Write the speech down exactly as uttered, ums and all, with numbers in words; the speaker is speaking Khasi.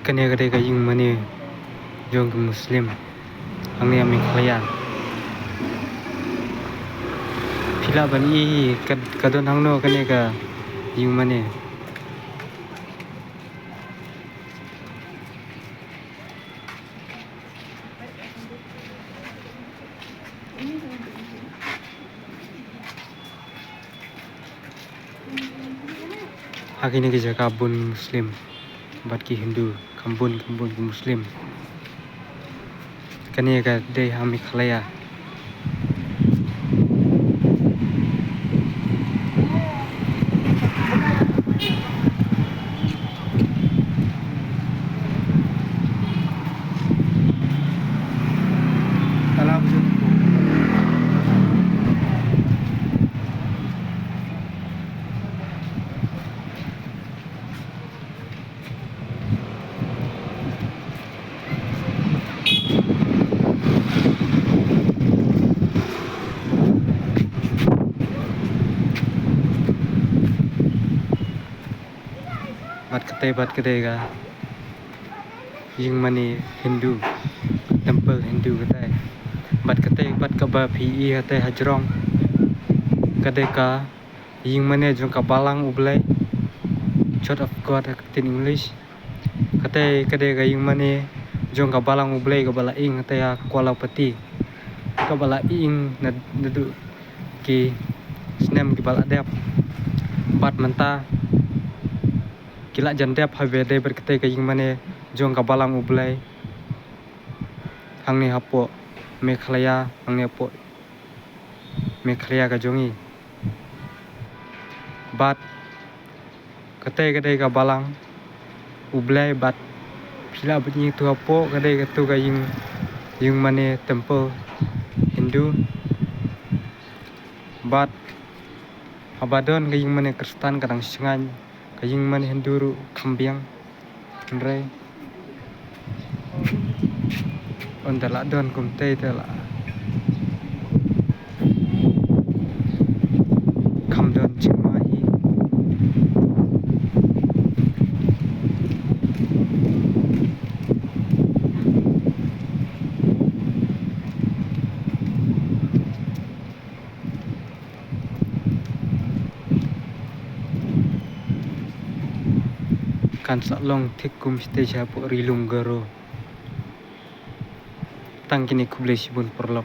Kane ka dei ka ïing mane jong ki Muslim hangne ha Meghalaya. Phi lah ban i ka, ka don hangno kane ka ïing mane. Ha kine ki jaka bun Muslim bad ki Hindu, kham bun kham bun ki Muslim. Kane ka dei ha Meghalaya. Bad katei bad katei ka ïing mane Hindu, temple Hindu katei. Bad katei bad kaba phi i hatei hajrong, ka dei ka ïing mane jong ka Balang U Blei, Church of God ha ka ktien English. Katei ka dei ka ïing mane jong ka Balang U Blei kaba la ing hatei ha Kuala Pati, kaba la ing na, naduh ki snem kiba la dep. Bad mynta ki la jan dep haba dei bad katei ka ïing mane jong ka Balang U Blei hangne hapoh Meghalaya, hangne hapoh Meghalaya ka jong ngi. Bad katei ka dei ka Balang U Blei bad phi lah ban i tu hapoh ka dei katu ka ïing, ïing mane temple Hindu. Bad haba don ka ïing mane Khristan ka dang shngaiñ, ka ïing mane Hindu ruh kham biang. Hynrei ynda la don kumtei te la kham don jingma hi. Kan sa long thik kum stage hapoh Ri Lum Garo. Tang kine, khublei shibun paralok.